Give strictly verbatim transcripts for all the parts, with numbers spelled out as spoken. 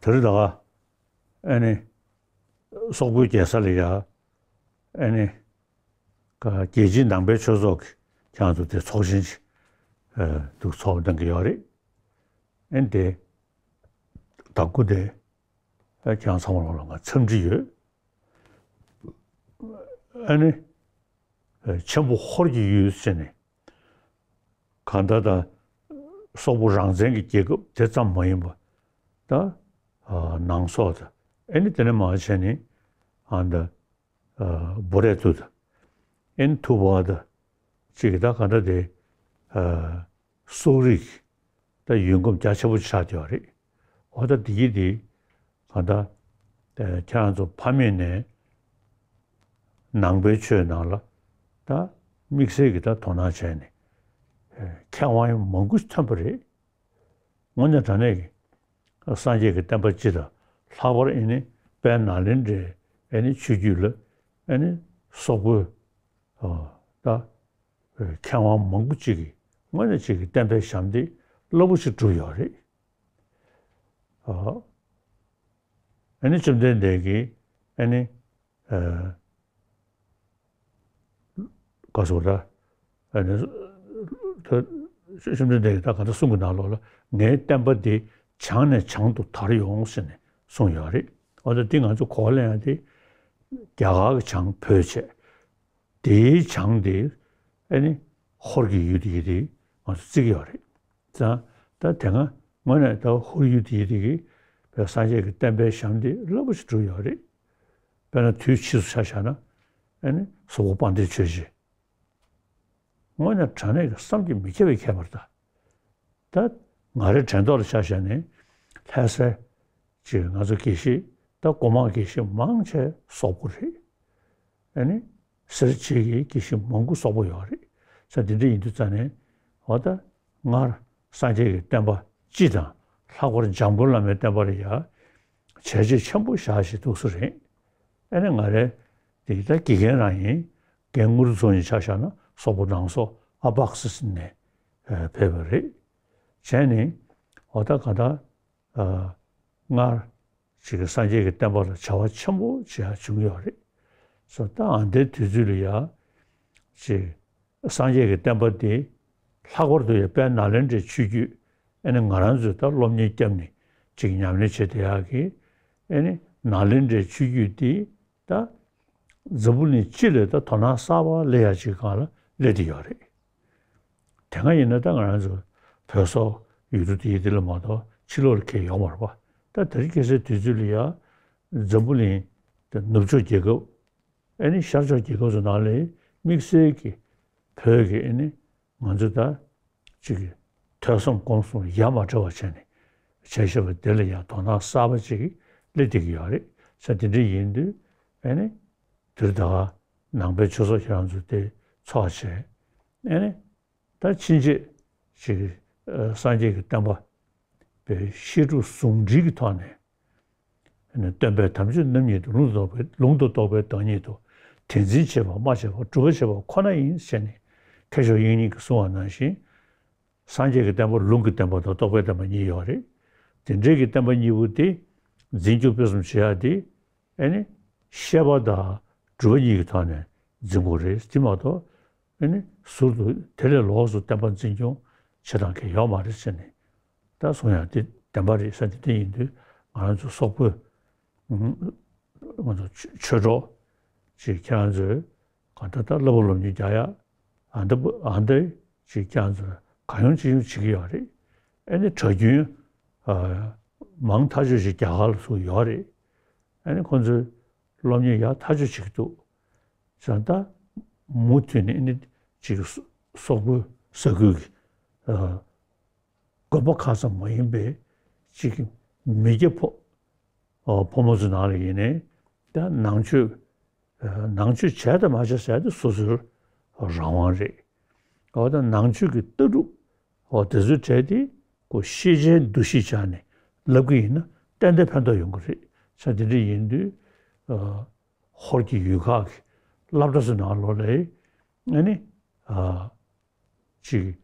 དེ་རིང་ད་ག་ཨ་ནི་སོག་པོའི་རྒྱལ་ས་ལ་ཡ་ཨ་ནི་ཀ་རྒྱལ་སྤྱིའི་ནང་པའི་ཆོས་ཚོགས་ཀྱི་ཁྱེད་རང་ཚོ་དེ་ཚོགས་ཆེན་ཅིག་ཨ་འདུག་ཚོགས་གནང་གི་ཡོད་རེད། ཨ་ནི་དེ་ད་སྐུ་དེ་ཨ་ཁྱེད་རང་ཚང་མ་ལོག་ལ་ང་འཚམས་འདྲི་ཡོད། ཨ་ནི་ཨ་ཆེན་པོ་ཧོར་གྱི་ཡུལ་ཟེར་ནས་གང་ལྟར་ད་སོག་པོ་རང་བཙན་གྱི་རྒྱལ་ཁབ་དེ་ཙམ་མ་ཡིན་པ་ད་ཨ་ནང་སོག་ད་ཨ་ནི་དེ་ནས་མར་བྱས་ནས་ཨ་ད་ཨ་བོ་རས་ཐུ་ད་ཨ་ནི་ཐུ་བ་ད་ཅིག་ད་གང་ལྟར་དེ་ཨ་སོག་རིགས་ད་ཡུལ་ཁམས་རྒྱ་ཆེན་པོ་ཆགས་བསྡད་ཡོད་རེད། འོ་ད་འདི་གི་འདི་གང་ལྟར་ཨ་ཁྱེད་རང་ཚོ་ཕ་མེས་ནས་ནང་པའི་ཆོས་ནང་ལ་ད་དམིགས་བསལ་གྱི་ད་དོ་སྣང་བྱས་ནས་ཨ་མཁས་དབང་མང་པོ་ཐོན་པ་རེད། དངོས་གནས་དྲང་གནས་ཀྱི་སངས་རྒྱས་ཀྱི་བསྟན་པ་སྤྱི་དང་ལྷག་པར་ཨེ་ནི་དཔལ་ནཱ་ལེནྡྲའི་ཨེ་ནི་ཆོས་བརྒྱུད་ལ་ཨེ་ནི་སོག་པོའི་ཨ་ད་མཁས་དབང་མང་པོ་ཅིག་གིས་དངོས་གནས་ཅིག་གིས་བསྟན་པའི་ཞབས་འདེགས་རླབས་པོ་ཆེ་བསྒྲུབས་ཡོད་རེད། ཨ་ཨེ་ནི་བཅོམ་ལྡན་འདས་ཀྱིས་ཨེ་ནི་ཨ་ག་སོགས་ད་ཨ་ནི་ད་བཅོམ་ལྡན་འདས་ཀྱིས་ད་ག་འདྲ་གསུང་གི་ནང་ལོགས་ལ་ངའི་བསྟན་པ་འདི་བྱང་ནས་བྱང་དུ་དར་ཡོང་ཟེར་ནས་གསུངས་ཡོད་རེད། འོ་ད་འདི་ང་ཚོ་གོ་བ་ལེན་ཡ་དེ་རྒྱ་གར་གྱི་བྱང་བོད་བྱས། དེའི་བྱང་དེ་ཨ་ནི་ཧོར་གྱི་ཡུལ་དེ་ཡིན་དེ་ང་ཚོ་བརྩི་གི་ཡོད་རེད། ཙང་ད་དེ་སྔ་དངོས་གནས་ད་ཧོར་ཡུལ་དེ་ཡིན་དེ་གི་བོད་སངས་རྒྱས་ཀྱི་བསྟན་པའི་ཞབས་འདེགས་རླབས་པོ་ཆེ་བསྒྲུབས་ཡོད་རེད། དཔེར་ན་དུས་ཕྱིས་སུ་ཆ་བཞག་ན་ཨ་ནི་སོག་པོ་དཔལ་ལྡན་ཆོས་རྗེ། དངོས་གནས་དྲང་གནས་ཀྱི་བསམ་གྱིས་མི་ཁྱབ་པའི་ཁྱད་པར་ད། ད་ང་རའི་དྲན་ཐོག་ལ་ཆ་བཞག་ནས་ལྷ་སའི་ཅིག་ང་ཚོ་དགེ་བཤེས་ད་སྒོ་མང་དགེ་བཤེས་མང་ཆེ་སོག་པོ་རེད། ཨ་ནི་སེར་བྱེས་ཀྱི་དགེ་བཤེས་མང་པོ་སོག་པོ་ཡོད་རེད། ས་འདི་འདྲ་ཡིན་དུས་ཙང་ནས་འོ་ད་སྔར་སངས་རྒྱས་ཀྱི་བསྟན་པ་སྤྱི་དང་ལྷག་པར་འཇམ་མགོན་བླ་མའི་བསྟན་པ་ལ་ཡ་བྱས་རྗེས་ཆེན་པོ་བཞག་བཞིན་འདུག་ས་རེད། ཨ་ནི་ང་རའི་འདི་ད་དགེ་རྒན་རང་ཡིན། རྒན་དངོས་གྲུབ་ཚོ་ཡིན་ཆ་བཞག་ན་སོག་པོ་ནང་སོག་ཨ་པག་སི་ནས་ཨ་ཕེབས་པ་རེད། བྱས་ནས་འོ་ད་ག་ད་ཨ་སྔར་ཅིག་གི་སངས་རྒྱས་ཀྱི་བསྟན་པ་ལ་བྱ་བ་ཆེན་པོ་བྱེད་ཡ་བྱུང་ཡོད་རེད། སོ་ད་ཨ་འདའི་དུས་ཚོད་ལ་ཡ་ཅིག་སངས་རྒྱས་ཀྱི་བསྟན་པ་དེ་ལྷག་པར་དུ་ཡ་དཔལ་ནཱ་ལེནྡྲའི་ཆོས་བརྒྱུད་ཨ་ནི་ང་རང་ཚོས་ད་སློབ་གཉེར་བརྒྱབ་ནས་ཅིག་ཉམས་ལེན་བྱེད་བསྡད་ཡག་གི་ཨ་ནི་ནཱ་ལེནྡྲའི་ཆོས་བརྒྱུད་དེ་ད་འཛམ་བུ་གླིང་སྤྱི་ལ་ད་དོ་སྣང་གསར་པ་སླེབས་ཡག་ཅིག་སྒང་ལ་སླེབས་བསྡད་ཡོད་རེད། དེ་སྔ་ཡིན་ན་ད་ང་རང་ཚོ་བོད་སོག་ཡུལ་གྲུ་དེ་ཡི་དེ་ལ་མ་གཏོགས་ཕྱི་ལོགས་ལ་ཁྱེར་ཡོད་མ་རེད་པ། ད་དེ་རིང་ཁ་སང་དུས་ཚོད་ལ་ཡ་འཛམ་བུ་གླིང་དེ་ནུབ་ཕྱོགས་རྒྱལ་ཁབ་ཨ་ནི་ཤར་ཕྱོགས་རྒྱལ་ཁབ་ཚོ་ནང་ལ་དམིགས་བསལ་གྱི་བོད་ཀྱི་ཨ་ནི་ང་ཚོ་ད་ཅིག་ཐོས་བསམ་སྒོམ་གསུམ་ཡ་མ་བྲལ་བ་བྱས་ནས་བྱས་བཞག་པ་དེ་ལ་ཡང་དོ་སྣང་གསར་པ་ཅིག་སླེབས་བསྡད་ཀྱི་ཡོད་རེད། ས་དེ་འདྲ་ཡིན་དུས་ཨ་ནི་དུས་ད་ག་ནང་པའི་ཆོས་ཚོགས་ཁྱེད་རང་ཚོ་དེ་ཚོགས་བྱས་ཨ་ནི་ད་ཕྱིན་ཆད་ཅིག་ཨ་སངས་རྒྱས་ཀྱི་བསྟན་པ་པའི་བཤད་སྒྲུབ་ཟུང་འབྲེལ་གྱི་ཐོག་ནས་ཨ་ནི་སྟོན་པས་དམ་ཆོས་རྣམ་གཉིས་སུ། ལུང་དུ་རྟོགས་པའི་ལུང་དུ་རྟོགས་པའི་བདག་ཉིད་དོ། དེ་འཛིན་བྱེད་པ་སྨྲ་བྱེད་པ་སྒྲུབ་པ་བྱེད་པ་ཁོ་ན་ཡིན་ཞེས་ནས་མཁས་མཆོག་དབྱིག་གཉེན་གྱིས་གསུངས་པ་ནང་བཞིན། སངས་རྒྱས་ཀྱི་བསྟན་པ་ལུང་གི་བསྟན་པ་དང་རྟོགས་པའི་བསྟན་པ་གཉིས་ཡོད་རེད། དེ་འདྲའི་གི་བསྟན་པ་གཉིས་པོ་དེ་འཛིན་སྐྱོང་སྤེལ་གསུམ་བྱེད་ཡ་དེ་ཨ་ནི་བཤད་པ་དང་སྒྲུབ་པ་གཉིས་ཀྱི་ཐོག་ནས་འཛིན་དགོས་རེད། དེ་མ་གཏོགས་ཨ་ནི་ཟུར་དུ་དེ་ལས་ལོགས་སུ་བསྟན་པ་འཛིན་སྐྱོང་བྱེད་སྟངས་གང་ཡང་ཡོད་མ་རེད་ཟེར་ནས་ད་གསུང་ཡ་དེ་བདེན་པ་རེད་ཟེར་ནས། དེ་ཡིན་དུས་ང་རང་ཚོ་སོག་པོའི་ང་ཚོ་ཆོས་གྲོགས་ཅིག་ཁྱེད་རང་ཚོས་གང་ལྟར་ད་བསླབ་པ་སློབ་གཉེར་རྒྱག་ཡ་ཨ་འདི་ཨ་འདི་ཅིག་ཁྱེད་རང་ཚོས་གང་ཡོང་ཅི་ཡོང་བྱེད་ཀྱི་ཡོད་རེད། ཨ་ནི་གྲྭ་རྒྱུན་མང་ཐག་ཆོད་ཅིག་རྒྱ་གར་ལ་ཚུར་ཡོད་རེད། ཨ་ནི་ཁོང་ཚོས་སློབ་གཉེར་ཡག་ཐག་ཆོད་བྱེད་ཀྱི་འདུག། བྱས་ཙང་ད་མུ་མཐུད་ནས་ཨ་ནི་ཅིག་སོག་པོའི་ས་ཁུལ་གྱི་དགོན་པ་ཁག་ཙམ་མ་ཡིན་པའི་ཅིག་མི་སྐྱ་ཕོ་ཨ་ཕོ་མོ་ཚོའི་ནང་ལ་ཡིན་ནའི་ད་ནང་ཆོས་ཨ་ནང་ཆོས་བྱས་དང་མ་བྱས་ཟེར་ཡ་དེ་སོ་སོའི་རང་དབང་རེད། འོ་ད་ནང་ཆོས་ཀྱི་ལྟ་གྲུབ་འོ་དེ་ཚོའི་གྲས་དེ་ཁོ་ཤེས་བྱའི་འདུ་ཤེས་བྱས་ནས་བསླབ་ཀྱི་ཡིན་ན་ཏན་ཏན་ཕན་ཐོགས་ཡོང་གི་རེད། ས་དེ་འདྲ་ཡིན་དུས་ཨ་ཧོར་གྱི་ཡུལ་ཁག་གི་སློབ་གྲྭ་ཚོའི་ནང་ལོགས་ལ་ཨ་ནི་ཨ་ཅིག་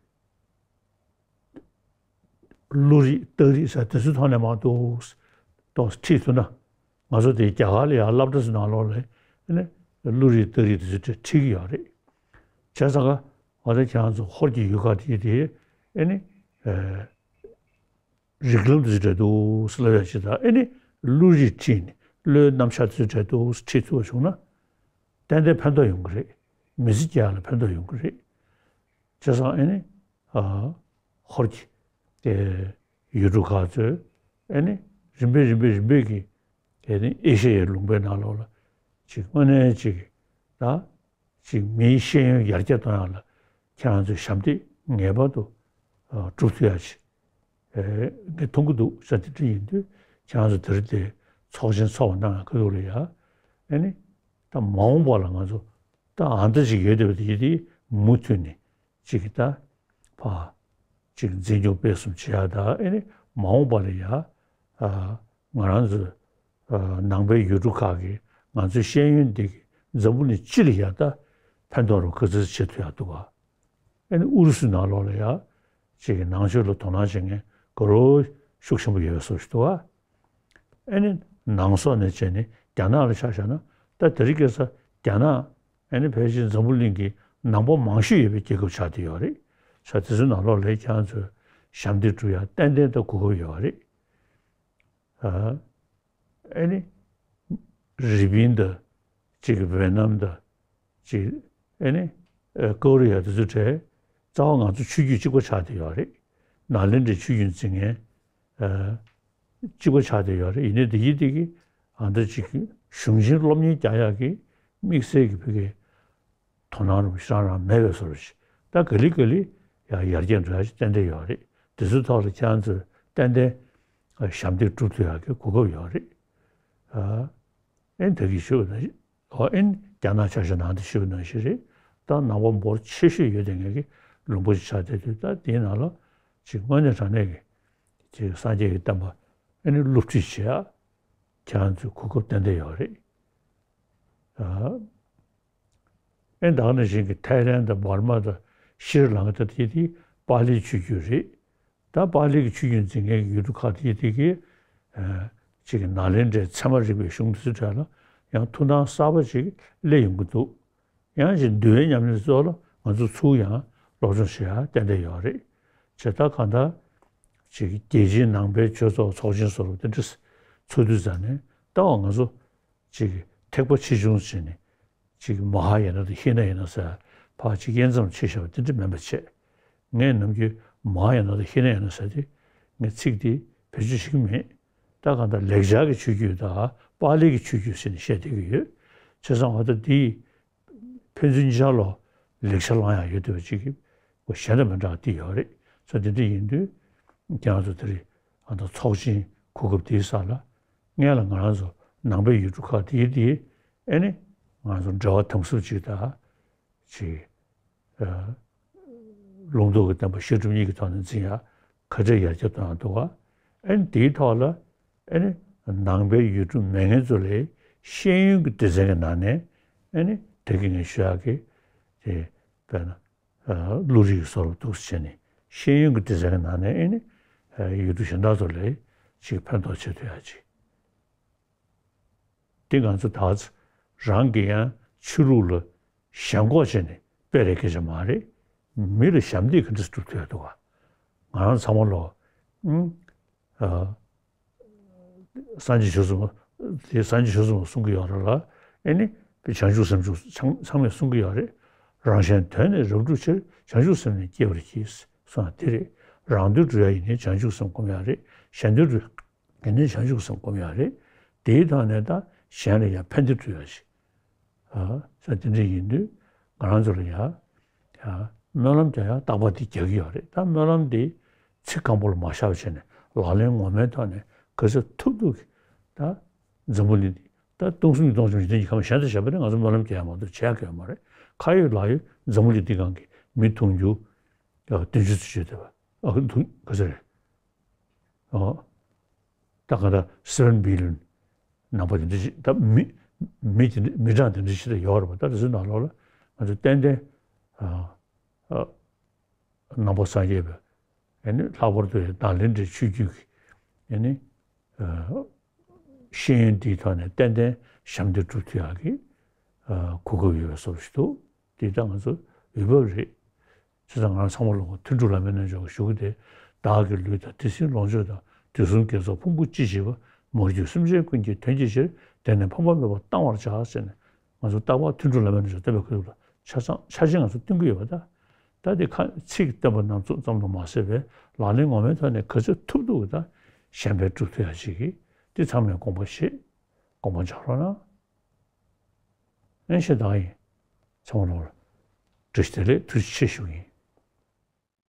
གླུ་རིགས་རྟ་རིགས་ཟེར་དེ་ཚོའི་ཐོག་ནས་མར་འདུག། ཏོག་ཙམ་ཁྲིད་ཐུབ་ན། ང་ཚོ་དེ་རྒྱ་གར་ལ་ཡང་སློབ་གྲྭ་ཚོའི་ནང་ལོགས་ལ་ཨེ་ནི་གླུ་རིགས་རྟ་རིགས་དེ་ཚོ་ཁྲིད་ཁྲིད་ཀྱི་ཡོད་རེད། བྱས་ཙང་ཀ་ང་ཚོ་ཁྱེད་རང་ཚོ་ཧོར་གྱི་ཡུལ་ཁག་དེ་དེ་ཨེ་ནི་རིགས་ལམ་དེ་ཚོ་འདྲ་འདུག་ཟེར་ལབ་ཡ་ཅིག་དང་། ཨེ་ནི་གླུ་རིགས་ཁྲིད་ནས་གླུའི་རྣམ་གཞག་དེ་ཚོ་འདྲ་འདུག་ཁྲིད་ཐུབ་པ་བྱུང་ན། ཏན་ཏན་ཕན་ཐོགས་ཡོང་གི་རེད། མི་ཚེ་སྐྱེལ་ཡ་ལ་ཕན་ཐོགས་ཡོང་གི་རེད། བྱས་ཙང་ཨེ་ནི་ཨ་ཧོར་གྱི་དེ་ཡུལ་གྲུ་ཁག་ཚོས་ཨེ་ནི་རིམ་པས་རིམ་པས་རིམ་པས་ཀྱིས་དེ་ནི་ཨེ་ཤེ་ཡའི་ལུང་པའི་ནང་ལོགས་ལ་ཅིག་དངོས་གནས་ཅིག་ད་ཅིག་མིའི་ཤེས་ཡོན་ཡར་རྒྱས་གཏོང་ཡ་ལ་ཁྱེད་རང་ཚོས་ཞབས་འདེགས་ངེས་པར་དུ་ཨ་སྒྲུབ་ཐུབ་ཡ་ཅིག་ཨེ་ངས་མཐོང་གི་འདུག་ཟེར། དེ་འདྲ་ཡིན་དུས་ཁྱེད་རང་ཚོ་དེ་རིང་དེ་ཚོགས་ཆེན་ཚོགས་པ་གནང་ཡ་ཁ་ཐུག་ལ་ཡ། ཨེ་ནི་ད་མ་འོངས་པ་ལ་ང་ཚོ་ད་ཨ་འདྲ་ཅིག་ཡོད་བསྡད་པ་དེ་ཡིན་དུས་མུ་མཐུད་ནས་ཅིག་ད་ཕ་ཅིག་འཛིན་སྐྱོང་སྤེལ་གསུམ་བྱེད་ཡ། ད་ཨེ་ནི་མ་འོངས་པ་ལ་ཡ་ཨ་ང་རང་ཚོ་ཨ་ནང་པའི་ཡུལ་གྲུ་ཁག་གིས་ང་ཚོའི་ཤེས་ཡོན་འདི་གིས་འཛམ་བུ་གླིང་སྤྱི་ལ་ཡ་ད་ཕན་ཐོགས་རུ་ག་ཚོད་བྱེད་ཐུབ་ཡ་འདུག་ག་ཨེ་ནི་ཨུ་རུ་སུའི་ནང་ལོགས་ལ་ཡ་ཅིག་གི་ནང་ཆོས་ལ་དོ་སྣང་བྱེད་མཁན་ག་རོ་ཤུགས་ཆེན་པོ་ཡོད་པའི་བཟོ་ཞིག་འདུག་ག་ཨེ་ནི་ནང་སོག་ནས་བྱས་ནས་རྒྱ་ནག་ལ་ཆ་བཞག་ན། ད་དེ་རིང་ཁ་སང་རྒྱ་ནག་ཨེ་ནི་ཕལ་ཆེར་འཛམ་བུ་གླིང་གི་ནང་པ་མང་ཤོས་ཡོད་པའི་རྒྱལ་ཁབ་ཆགས་བསྡད་ཡོད་རེད། ས་དེ་ཚོའི་ནང་ལོགས་ལ་ཁྱེད་རང་ཚོས་ཞབས་འདེགས་སྒྲུབ་ཡ་ཏན་ཏན་ད་གོ་སྐབས་ཡོད་རེད། ཨ་ཨེ་ནི་རི་པིན་དང་གཅིག་ཝེ་ནམ་དང་གཅིག་ཨེ་ནི་ཨ་ཀོ་རི་ཡ་དེ་ཚོ་གྲས་རྩ་བ་ང་ཚོ་ཆོས་བརྒྱུད་གཅིག་པ་ཆགས་བསྡད་ཡོད་རེད། ནཱ་ལེནྡྲའི་ཆོས་བརྒྱུད་འཛིན་མཁན་ཨ་གཅིག་པ་ཆགས་བསྡད་ཡོད་རེད། ཡིན་ནའི་དེ་ཡིན་དེ་གི་ཨ་འདྲ་ཅིག་གཞུང་ཆེན་སློབ་གཉེར་རྒྱག་ཡག་གི་དམིགས་བསལ་གྱི་ཕ་གི་དོ་སྣང་རུ་ཤང་རང་མེད་པའི་བཟོ་འདྲ་ཞིག་ད་ག་ལེ་ག་ལེ་ཡར་ཡར་རྒྱས་འགྲོ་ཡ་ཞིག་ཏན་ཏན་ཡོད་རེད། དེ་ཚོའི་ཐོག་ལ་ཁྱེད་རང་ཚོས་ཏན་ཏན་ཞབས་འདེགས་སྒྲུབ་ཐུབ་ཡག་གི་གོ་སྐབས་ཡོད་རེད། ཨ་ཨེ་ནི་ད་གིན་ཞུས་པ་ནང་བཞིན། ཨོ་ཨེ་ནི་རྒྱ་ནག་ཆ་བཞག་ན་དེ་ཞུས་པ་ནང་བཞིན་རེད། ད་ནང་པ་འབོར་ཆེ་ཤོས་ཡོད་དེ་ངེད་ཀྱི་ལུང་པ་ཞིག་ཆགས་བསྡད་དུས། ད་དེའི་ནང་ལ་ཅིག་དངོས་གནས་དྲང་གནས་ཀྱི་ཅིག་སངས་རྒྱས་ཀྱི་བསྟན་པ་ཨེ་ནི་སློབ་ཁྲིད་བྱེད་ཡ་ཁྱེད་རང་ཚོའི་གོ་སྐབས་ཏན་ཏན་ཡོད་རེད། ཨ། ཨེ་ད་ག་ནང་བཞིན་གྱི་ཐའི་ལན་དང་འབར་མ་དང་ཤྲི་ལང་ཀ་དེ་དེ་པཱ་ལིའི་ཆོས་བརྒྱུད་རེད། ད་པཱ་ལི་གི་ཆོས་བརྒྱུད་འཛིན་མཁན་གྱི་ཡུལ་གྲུ་ཁག་དེ་དེ་གི་ཨ་ཅིག་གི་ནཱ་ལེནྡྲའི་ཚད་མ་རིག་པའི་གཞུང་དེ་ཚོའི་གྲས་ལ་ཡང་ཐུགས་སྣང་གསར་པ་ཅིག་སླེབས་ཡོང་གི་འདུག་ཡང་ཅིག་འདུལ་བའི་ཉམས་ལེན་སོགས་ལ་ང་ཚོ་ཚུར་ཡང་སློབ་སྦྱོང་བྱེད་ཡ་ཏན་ཏན་ཡོད་རེད། བྱས་ད་གང་ལྟར་ཅིག་རྒྱལ་སྤྱིའི་ནང་པའི་ཆོས་ཚོགས་ཚོགས་ཆེན་སོགས་དེ་འདྲ་ཚོགས་དུས་ཙམ་ནས་ད་བ་ང་ཚོ་ཅིག་ཐེག་པ་ཆེ་ཆུང་བྱས་ནས་ཅིག་མ་ཧཱ་ཡ་ན་དང་ཧི་ན་ཡ་ན་ཟེར་ཕར་ཅིག་དབྱེ་མཚམས་ཕྱེ་བཞག་པ་དེ་འདྲ་མིན་པ་བྱས། ངས་ནམ་རྒྱུན་མ་ཧཱ་ཡ་ན་དང་ཧི་ན་ཡ་ན་ཟེར་དེ་ངས་ཚིག་དེ་བེད་སྤྱོད་བྱེད་ཀྱི་མེད། ད་གང་ལྟར་ལེགས་སྦྱར་གྱི་ཆོས་བརྒྱུད་དང་པཱ་ལི་གི་ཆོས་བརྒྱུད་ཟེར་ནས་བཤད་བསྡད་ཀྱི་ཡོད། བྱས་ཙང་ཨ་ད་འདི་ཕན་ཚུན་གཉིས་ཆར་ལ་ལེགས་ཆ་བླང་ཡག་ཡོད་བསྡད་པ་ཅིག་གི་གཞན་དང་མི་འདྲ་བ་དེ་ཡོད་རེད། ས་དེ་འདྲ་ཡིན་དུས་ཁྱེད་རང་ཚོ་དེ་རིང་ཨ་ད་ཚོགས་ཆེན་གོ་སྐབས་དེའི་ས་ལ་སྔོན་ལ་ང་རང་ཚོ་ནང་པའི་ཡུལ་གྲུ་ཁག་དེའི་དེའི་ཨེ་ནི་ང་ཚོ་འབྲེལ་བ་དམ་ཟབ་ཅིག་དང་ཅིག་ཨ་ལུང་རྟོགས་ཀྱི་བསྟན་པ་བཤད་སྒྲུབ་གཉིས་ཀྱི་ཐོག་ནས་འཛིན་ཡག་ག་འདྲ་ཡར་རྒྱས་གཏོང་ཡག་འདུག་ག་ཨེ་ནི་དེའི་ཐོག་ལ་ཨེ་ནི་ནང་པའི་ཡུལ་གྲུ་མེད་མཁན་ཚོ་ལ་ཤེས་ཡོན་གྱི་སྡེ་ཚན་གྱི་ནང་ནས་ཨེ་ནི་དེ་གི་ངས་ཞུ་ཡག་གི་དེ་དཔེར་ན་ཨ་བློ་རིག་གི་སོར་གཏོགས་བྱས་ནས་ཤེས་ཡོན་གྱི་སྡེ་ཚན་གྱི་ནང་ནས་ཨེ་ནི་ཨ་ཡུལ་གྲུ་གཞན་དག་ཚོ་ལ་ཅིག་ཕན་ཐོགས་བྱེད་ཐུབ་ཡག་ཅིག་འདི་ང་ཚོ་ད་རང་གི་ཡང་ཆོས་ལུགས་ལ་ཞེན་ཁོག་བྱས་ནས་སྤེལ་རེས་སྐད་ཆ་མ་རེད། མི་ལ་ཞབས་འདེགས་ག་འདྲ་སྒྲུབ་ཐུབ་ཡག་འདུག་ག་ང་རང་ཚང་མ་ལོ། ཨ། སངས་རྒྱས་ཆོས་གསུམ། དེ་སངས་རྒྱས་ཆོས་གསུམ་གསུང་གི་ཡོད་རེད་ལ། ཨེ་ནི་བྱང་ཆུབ་སེམས་མཆོག་ཚང་ཚང་མས་གསུང་གི་ཡོད་རེད། རང་གཞན་དོན་ནི་རབ་བསྒྲུབ་ཕྱིར། བྱང་ཆུབ་སེམས་ནི་བསྐྱེད་པར་བགྱི། གསུངས་པ་དེ་རེད། རང་དོན་སྒྲུབ་ཡག་ཡིན་ནའི་བྱང་ཆུབ་སེམས་སྒོམ་ཡག་རེད། གཞན་དོན་སྒྲུབ་ཡག་ཡིན་ནའི་བྱང་ཆུབ་སེམས་སྒོམ་ཡག་རེད། དེའི་ཐོག་ནས་ད་གཞན་ལ་ཡང་ཕན་བདེ་སྒྲུབ་ཡག་ཞིག་ཨ། ས་དེ་འདྲ་ཡིན་དུས་ང་རང་ཚོ་ལ་ཡ། ཡ། སྨོན་ལམ་རྒྱག་ཡ་རྟག་པར་དེ་རྒྱག་གི་ཡོད་རེད། ད་སྨོན་ལམ་དེ་ཚིག་སྐམ་པོ་ལ་མ་བཞག་པ་བྱས་ནས་ལག་ལེན་ངོ་མའི་ཐོག་ནས་ག་ཚོད་ཐུབ་ཐུབ་ཀྱིས་ད་འཛམ་བུ་གླིང་འདི་ད་སྟོང་གསུམ་གྱི་སྟོང་གསུམ་འཇིག་རྟེན་གྱི་ཁམས་གཞན་དུ་བྱས་པ་ནི་ང་ཚོ་སྨོན་ལམ་རྒྱག་ཡ་མ་གཏོགས་བྱེད་ཡ་ག་ཡོད་མ་རེད། ཁ་ཡོད་ལག་ཡོད་འཛམ་བུ་གླིང་འདི་སྒང་གི་མི་དུང་ཕྱུར་བདུན་ཅུ་ཙམ་ཡོད་བསྡད་པ། ཨ་ཁུ་དུང་ག་ཚོད་རེད། ཨོ། ད་ག་ད་seven billion ནང་པ་དེ་འདྲ་ཞིག་ད་མི་མི་དེ་འདྲ་མི་གྲངས་དེ་འདྲ་ཞིག་ད་ཡོད་རེད་པ། ད་དེ་ཚོའི་ནང་ལོགས་ལ་ང་ཚོ་ཏན་ཏན་ཨ་ཨ་ནང་པ་སངས་རྒྱས་པའི་ཨ་ནི་ལྷག་པར་དུ་ནཱ་ལེནྡྲའི་ཆོས་བརྒྱུད་ཀྱི་ཨ་ནི་ཨ་ ཤེས་ཡོན་འདིའི་ཐོག་ནས་ཏན་ཏན་ཞབས་འདེགས་སྒྲུབ་ཐུབ་ཡག་གི་ཨ་གོ་སྐབས་ཡོད་པའི་བཟོ་འདྲ་ཞིག་འདུག། འདི་ད་ང་ཚོ་འོས་བབ་རེད། བྱས་ཙང་ང་རང་ཚང་མ་ལོག་ཐུན་དྲུག་བླ་མའི་རྣལ་འབྱོར་གྱི་ཞུ་གི་དེ། བདག་གི་ལུས་དང་དེ་བཞིན་ལོངས་སྤྱོད་དང་། དུས་གསུམ་དགེ་ཚོགས་ཕུང་པོ་ཅི་མཆིས་པ། མ་གྱུར་སེམས་ཅན་ཀུན་གྱི་དོན་གྱི་ཕྱིར། དེང་ནས་ཕངས་པ་མེད་པར་གཏང་བར་བྱ། ཟེར་ནས་ང་ཚོ་རྟག་པར་ཐུན་དྲུག་བླ་མའི་རྣལ་འབྱོར་བསྟན་པའི་ཁ་ཐུག་ལ་ཆ་ཚང་ཆ་ཆེན་ང་ཚོ་བསྟན་གྱི་ཡོད་པ་ད། ད་དེ་ཁ་ཚིག་བསྟན་པ་རྣམས་ཙམ་དུ་མ་ཟད་པའི་ལག་ལེན་ངོ་མའི་ཐོག་ནས་ག་ཚོད་ཐུབ་ཐུབ་ཀྱིས་ད་གཞན་ཕན་སྒྲུབ་ཐུབ་ཡག་ཅིག་གི་དེ་ཚང་མས་དགོངས་པ་བཞེས། དགོངས་པ་འཇགས་རོགས་གནང་། ཨེ་ཤེས་བདག་ཡིན། ཚང་མ་ལོག་ལ་བཀྲ་ཤིས་བདེ་ལེགས། ཐུགས་རྗེ་ཆེ་ཞུ་གི་ཡིན།